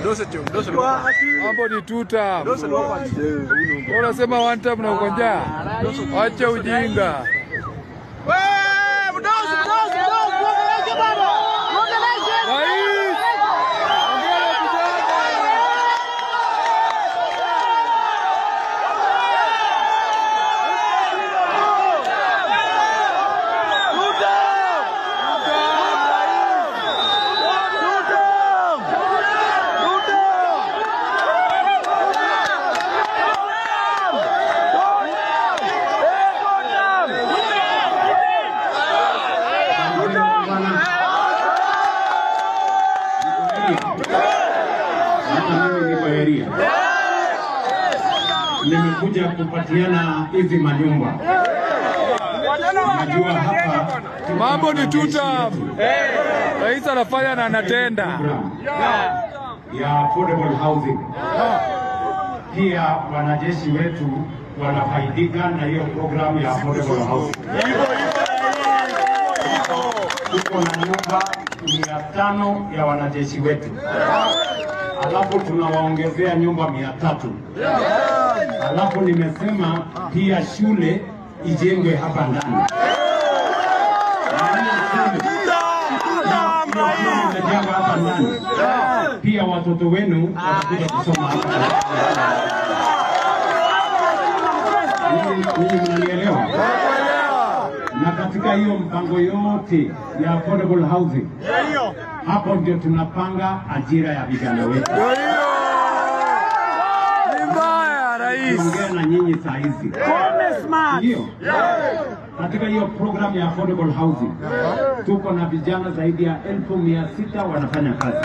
Mambo ni two term. Unasema one term na uko njaa. Acha ujinga. Rais! Ongea na vijana. Hata mimi niko area. Nimekuja kupatiana hizi manyumba. Najua hapa Mambo ni two term. Rais anafanya na anatenda. program ya affordable housing. Pia wanajeshi wetu wanafaidika na hiyo program ya affordable housing. Tuko na nyumba 500 ya wanajeshi wetu, alafu tunawaongezea nyumba 300. Alafu nimesema pia shule ijengwe hapa ndani. Imejengwa hapa ndani. Pia watoto wenu watakuja kusoma hapa. Ninyi mnanielewa? Na katika hiyo mpango yote ya affordable housing, hapo ndio tunapanga ajira ya vijana wetu. Ndio hiyo. Ni mbaya rais. Tunaongea na nyinyi saa hizi. Ndio. Katika hiyo program ya affordable housing tuko na vijana zaidi ya 600,000 wanafanya kazi.